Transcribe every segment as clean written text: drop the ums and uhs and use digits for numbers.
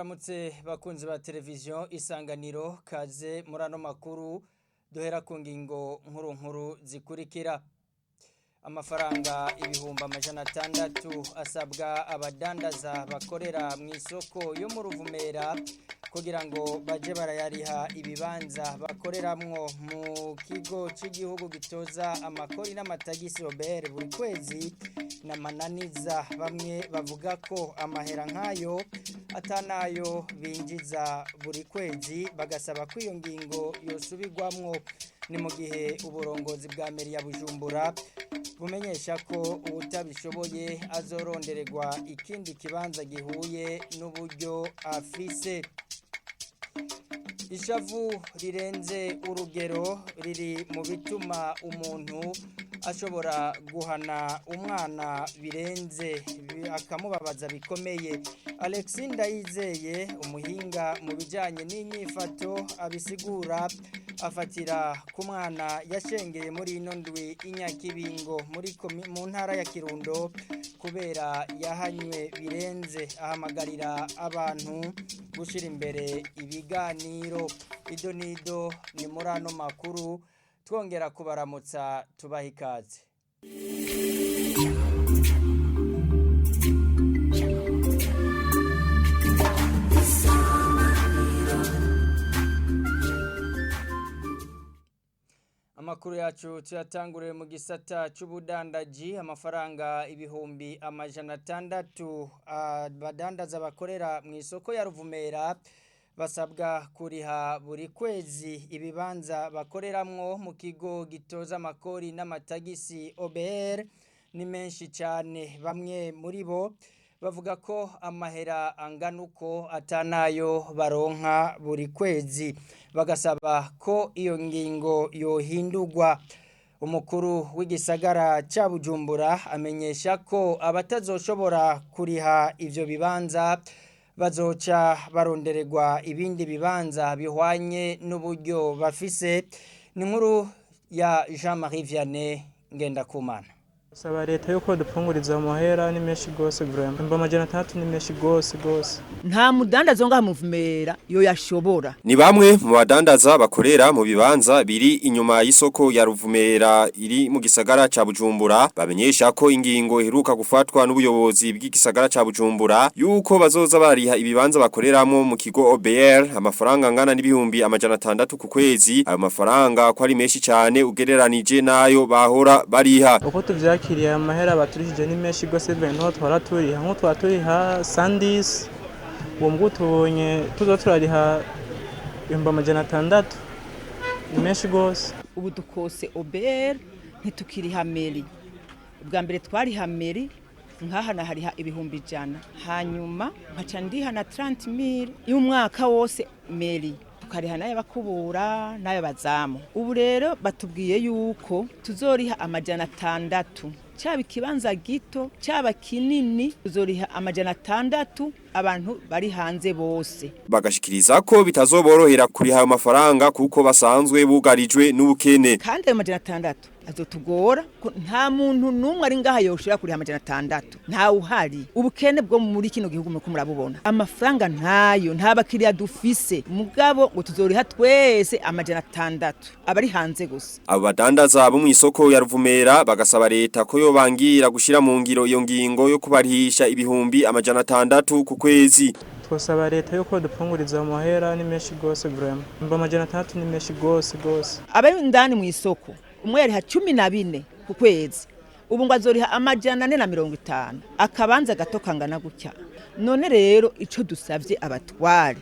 Ndabaramutse bakunzi ba televiziyo Isanganiro, kaze muri ano makuru duhera ku ngingo nkuru nkuru zikurikira. Amafaranga 600,000 asabwa abadandaza bakorera mu isoko yo mu Ruvumera kugira ngo baje barayariha ibibanza bakoreramwo mu kigo c'igihugu gitoza amakori n'amatagisi Robert buri kwezi n'amananiza. Bamwe bavuga ko amahera nk'ayo atanayo binjiza buri kwezi, bagasaba ko iyo ngingo yosubirwamwo. Ni mu gihe uburongozi bwa meri ya Bujumbura bumenyesha ko uwutabishoboye azorondererwa ikindi kibanza gihuye n'uburyo afise. Ishavu rirenze urugero riri mu bituma umuntu ashobora guhana umwana birenze akamubabaza bikomeye. Alexis Ndayizeye, umuhinga mu bijanye n'inyifato, abisigura afatira ku mwana yashengeye muri ino ndwi inyakibingo mu ntara ya Kirundo kubera yahanywe birenze. Ahamagarira abantu gushira imbere ibiganiro. Ido nido ni muri ano makuru, twongera kubaramutsa tubaha ikaze. Amakuru yacu tuyatanguriye mu gisata c'ubudandaji. Amafaranga 600,000 abadandaza bakorera mu isoko ya Ruvumera basabwa kuriha buri kwezi ibibanza bakoreramwo mu kigo gitoza amakori n'amatagisi OBR ni menshi cane. Bamwe muri bo bavuga ko amahera angana uko atanayo baronka buri kwezi, bagasaba ko iyo ngingo yohindurwa. Umukuru w'igisagara ca Bujumbura amenyesha ko abatazoshobora kuriha ivyo bibanza bazoca barondererwa ibindi bibanza bihwanye n'uburyo bafise. Ni inkuru ya Jean-Marie Vianney Ngendakumana. Saba leta yuko dupfunguriza amahera ni menshi gose vraiment. 600,000 ni menshi gose gose. Nta mudandaza ngaha muvumera yo yashobora. Ni bamwe mu badandaza bakorera mu bibanza biri inyuma y'isoko ya Ruvumera iri mu gisagara ca Bujumbura, bamenyesha ko ingingo iheruka gufatwa n'ubuyobozi bw'igisagara ca Bujumbura yuko bazoza bariha ibibanza bakoreramo mu kigo OBR amafaranga angana n'600,000 ku kwezi. Ayo mafaranga ko ari menshi cyane ugereranije nayo bahora bariha. Uko tuvyakiriye amahera baturishije ni menshi gose vraiment, twara turiha nko twaturiha sandis uwo mugwi tubonye tuza turariha 600,000 ni menshi gose. Ubu dukose OBR ntitukiriha meri. Ubwa mbere twariha meri nkaha nahariha 100,000, hanyuma nkaca ndiha na 30,000 y'umwaka wose meri, tukariha n'ay'abakubura n'ay'abazamu. Ubu rero batubwiye yuko tuzoriha 600, caba ikibanza gito caba kinini tuzoriha 600 abantu bari hanze bose. Bagashikiriza ko bitazoborohera kuriha ayo mafaranga kuko basanzwe bugarijwe n'ubukene. Kandi ayo 600 azotugora, nta muntu n'umwe ari ngaha yoshobora kuriha 600, nta uhari. Ubukene bwo muri kino gihugu muriko murabubona, amafaranga ntayo, nta bakiriya dufise, mugabo ngo tuzoriha twese 600 abari hanze gusa. Abo badandaza bo mu isoko ya Ruvumera bagasaba leta ko yobangira gushira mu ngiro iyo ngingo yo kubarihisha 600,000 ku kwezi. Twosaba leta yuko dupfunguriza amahera ni menshi gose vraiment. 600,000 ni menshi gose gose. Abari indani mu isoko umwe yariha 14 ku kwezi, ubu ngo azoriha 450, akabanza gato kangana gutya. None rero ico dusavye abatware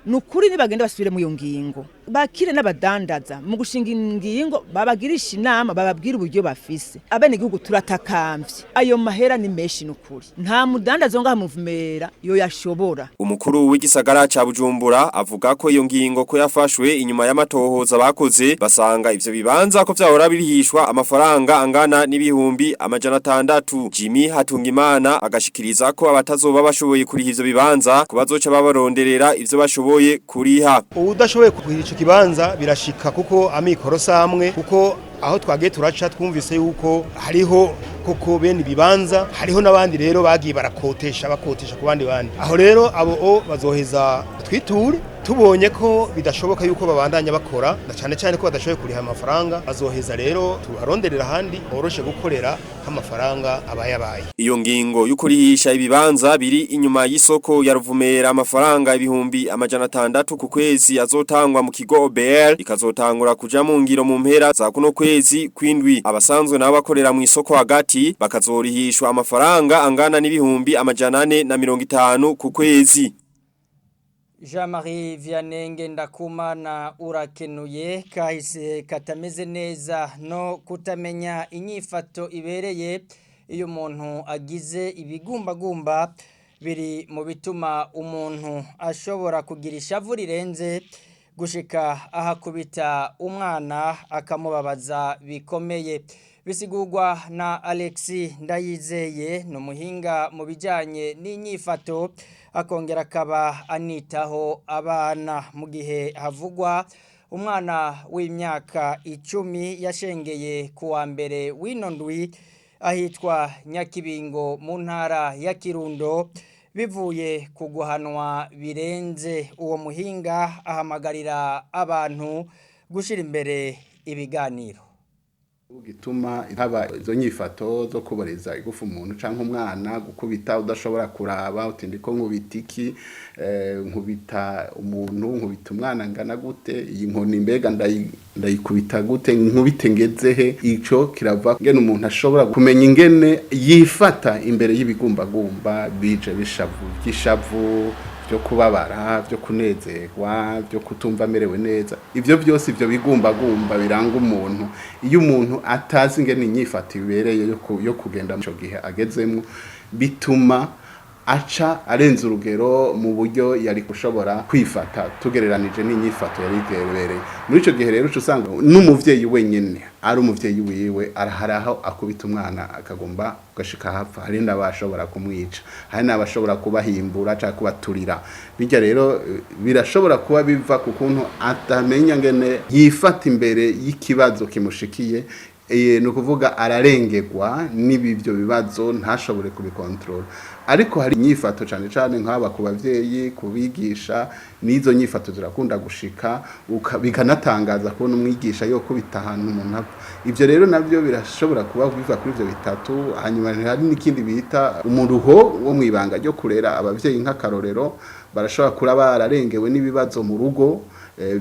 nukuri nibagenda basubire mu iyo ngingo, bakire n'abadandaza mu gushinga ingingo, babagirisha inama, bababwira uburyo bafise. Abenegihugu turatakamvye, ayo mahera ni menshi nukuri, nta mudandaza ngaha muvumera yo yashobora. Umukuru w'igisagara ca Bujumbura avuga ko iyo ngingo ko yafashwe inyuma y'amatohoza bakoze, basanga ivyo bibanza ko vyahora birihishwa amafaranga angana n'600,000. Jimmy Hatungimana agashikiriza ko abatazoba bashoboye kuriha ivyo bibanza ko bazoca babaronderera ivyo bashoboye kuriha. Udashoboye kuriha ico kibanza birashika kuko amikoro samwe, kuko aho twagiye turaca twumvise yuko hariho Koko bene ibibanza hariho n'abandi rero bagiye barakotesha bakotesha ku bandi bandi. Aho rero abo o bazoheza twiture tubonye ko bidashoboka yuko babandanya bakora, na cyane cyane ko badashoboye kuriha amafaranga, bazoheza rero tubaronderera ahandi horoshe gukorera amafaranga abayabaye. Iyo ngingo y'ukurihisha ibibanza biri inyuma y'isoko ya Ruvumera amafaranga 600,000 ku kwezi azotangwa mu kigo OBR ikazotangura kuja mu ngiro mu mpera za kuno kwezi kwindwi. Abasanzwe nabo bakorera mu isoko hagati bakazorihishwa amafaranga angana n'ibihumbi 450 ku kwezi. Jean-Marie Vianney Ndakumana urakenuye. Kahise katameze neza no kutamenya inyifato ibereye iyo umuntu agize ibigumbagumba biri mu bituma umuntu ashobora kugira ishavu rirenze gushika ahakubita umwana akamubabaza bikomeye. Bisigurwa na Alexis Ndayizeye, ni umuhinga mu bijyanye n'inyifato, akongera akaba anitaho abana. Mu gihe havugwa umwana w'imyaka 10 yashengeye ku wa mbere w'ino ndwi ahitwa Nyakibingo mu ntara ya Kirundo bivuye ku guhanwa birenze, uwo muhinga ahamagarira abantu gushyira imbere ibiganiro. Gituma haba izo nyifato zo kuboreza igufa umuntu canke umwana, gukubita udashobora kuraba uti ndiko nkubita iki, nkubita umuntu, nkubita umwana ngana gute, iyi nkoni mbega ndayikubita gute, nkubite ngezehe. Ico kirava ngene umuntu ashobora kumenya ingene yifata imbere y'ibigumbagumba bije bishavu by'ishavu, byo kubabara, byo kunezerwa, byo kutumva amerewe neza. Ivyo byose, ivyo bigumbagumba biranga umuntu. Iyo umuntu atazi ingene inyifato ibereye yo kugenda mu gihe agezemwo, bituma aca arenza urugero mu buryo yari gushobora kwifata tugereranije n'inyifato yari ibereye muri ico gihe. Rero uca usanga n'umuvyeyi wenyene, ari umuvyeyi wiwe, arahari aho akubita umwana akagomba gashika hapfa. Hari n'abashobora kumwica, hari n'abashobora kubahimbura cyangwa kubaturira. Bijya rero birashobora kuba biva ku kuntu atamenya ngene yifata imbere y'ikibazo kimushikiye. Ni ukuvuga ararengerwa n'ibyo bibazo, ntashobore kubikontorora. Ariko hari inyifato cyane cyane nk'aba ku bavyeyi, kubigisha, n'izo nyifato zirakunda gushika, bikanatangaza kubona umwigisha yo kubita ahantu umuntu apfa. Ivyo rero navyo birashobora kuba biva kuri ivyo bitatu. Hanyuma hari n'ikindi bita umuruho wo mwibanga ryo kurera. Abavyeyi nk'akarorero barashobora kuba bararengewe n'ibibazo mu rugo,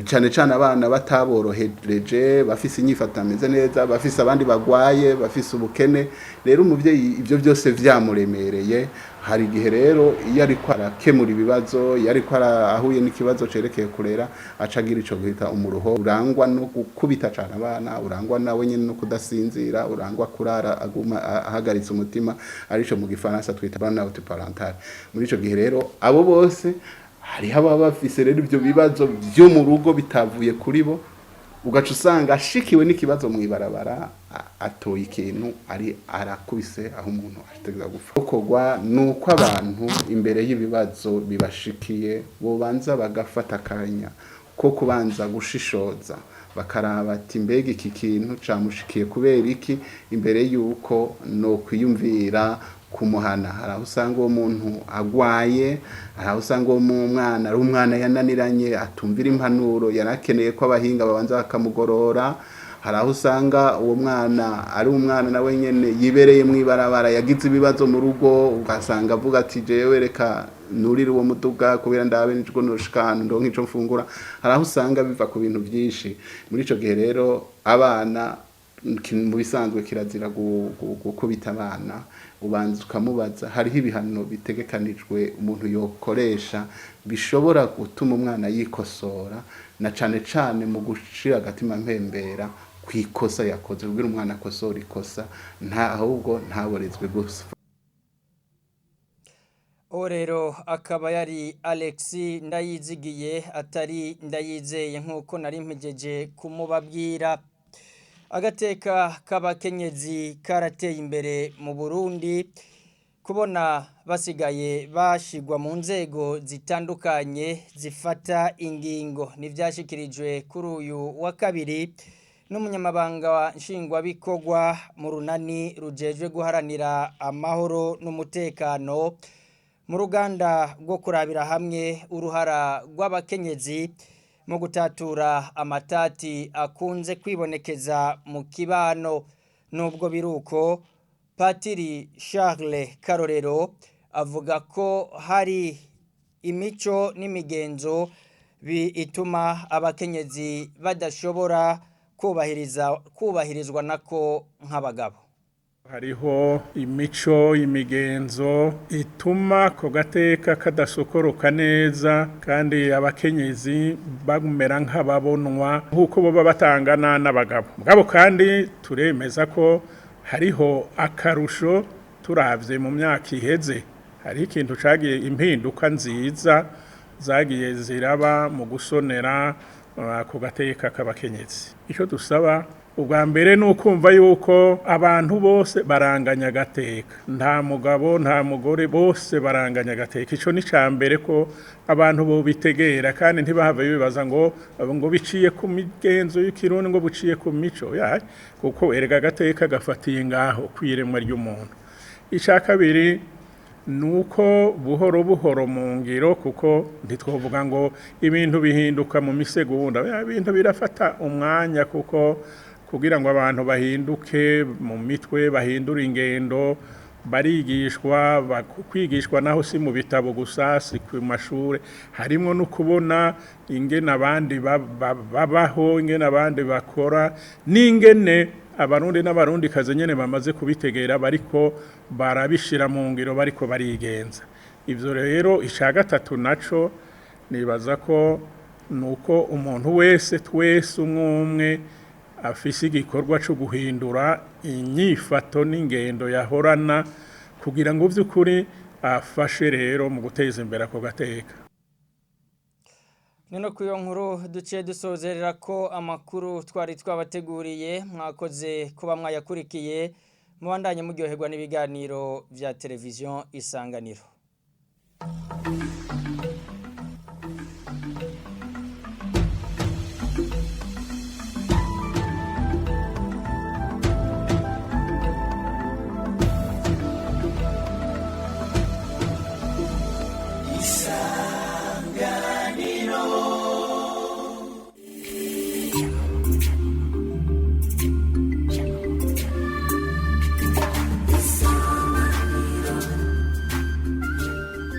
cane cane abana bataborohereje, bafise inyifato ameze neza, bafise abandi bagwaye, bafise ubukene. Rero umuvyeyi ivyo byose vyamuremereye, hari igihe rero iyo ariko arakemura ibibazo, iyo ariko ahuye n'ikibazo cerekeye kurera, aca agira ico bita umuruho urangwa no gukubita cane abana, urangwa nawe nyene no kudasinzira, urangwa kurara aguma ahagaritse umutima, arico mu gifaransa twita burnout parental. Muri ico gihe rero abo bose, hariho ababa bafise rero ivyo bibazo vyo mu rugo bitavuye kuri bo, ugaca usanga ashikiwe n'ikibazo mw'ibarabara, atoye ikintu ari arakubise aho umuntu ategereza gupfa. Gukorwa ni uko abantu imbere y'ibibazo bibashikiye bobanza bagafata akanya ko kubanza gushishoza, bakaraba ati mbega iki kintu camushikiye kubera iki, imbere yuko no kwiyumvira kumuhana. Hari aho usanga uwo muntu agwaye, hari aho usanga uwo mwana ari umwana yananiranye, atumvira impanuro, yarakeneye ko abahinga babanza bakamugorora. Hari aho usanga uwo mwana ari umwana nawe nyene yibereye mw'ibarabara, yagize ibibazo mu rugo, ugasanga avuga ati jewe reka nurire uwo muduga kubera ndabe nijwo noshika ahantu ndonke ico mfungura. Hari aho usanga biva ku bintu vyinshi. Muri ico gihe rero abana mu bisanzwe kirazira gukubita abana. Ubanza ukamubaza. Hariho ibihano bitegekanijwe umuntu yokoresha bishobora gutuma umwana yikosora, na cane cane mu gushira agatima mpembera kwikosa yakoze, kugira umwana akosora ikosa, nta ahubwo ntaborezwe gusa. Uwo rero akaba yari Alexis Ndayizigiye, atari Ndayizeye nk'uko nari mpejeje kumubabwira. Agateka k'abakenyezi karateye imbere mu Burundi, kubona basigaye bashigwa mu nzego zitandukanye zifata ingingo. Ntivyashikirijwe kuri uyu wa kabiri. n'umunyamabanga nshingwabikorwa mu runani rujejwe guharanira amahoro n'umutekano mu ruganda rwo kurabira hamwe uruhara rw'abakenyezi mu gutatura amatati akunze kwibonekeza mu kibano. Nubwo biruko, Patiri Charles Karorero avuga ko hari imico n'imigenzo ituma abakenyezi badashobora kubahiriza kubahirizwa nako nk'abagabo. Hariho imico, imigenzo ituma ako gateka kadasokoroka neza, kandi abakenyezi bamera nk'ababonwa nk'uko baba batangana n'abagabo. Mugabo kandi turemeza ko hariho akarusho turavye mu myaka iheze. Hari ikintu cagiye impinduka nziza zagiye ziraba mu gusonera ako gateka k'abakenyezi. Ico dusaba ubwa mbere ni ukumva yuko abantu bose baranganya agateka, nta mugabo nta mugore, bose baranganya agateka. Ico ni ca mbere ko abantu bobitegera, kandi ntibahave bibaza ngo biciye ku migenzo y'ikirundi, ngo buciye ku mico ya, kuko erega agateka gafatiye ngaho kwiremwa ry'umuntu. Ica kabiri nuko buhoro buhoro mu ngiro, kuko ntitwovuga ngo ibintu bihinduka mu misegonda, ibintu birafata umwanya, kuko kugira ngo abantu bahinduke mu mitwe, bahindure ingendo, barigishwa. Kwigishwa naho si mu bitabo gusa, si ku mashure, harimo no kubona ingene abandi babaho, ingene abandi bakora, n'ingene Abarundi n'Abarundi kazi nyene bamaze kubitegera, bariko barabishira mu ngiro, bariko barigenza. Ivyo rero, ica gatatu naco nibaza ko nuko umuntu wese, twese umwe umwe, afise igikorwa co guhindura inyifato n'ingendo yahorana, kugira ngo vy'ukuri afashe rero mu guteza imbere ako gateka. Nino kuyo nkuru duciye dusozerera ko amakuru twari twabateguriye. Mwakoze kuba mwayakurikiye, mubandanye muryoherwa n'ibiganiro vya televiziyo Isanganiro.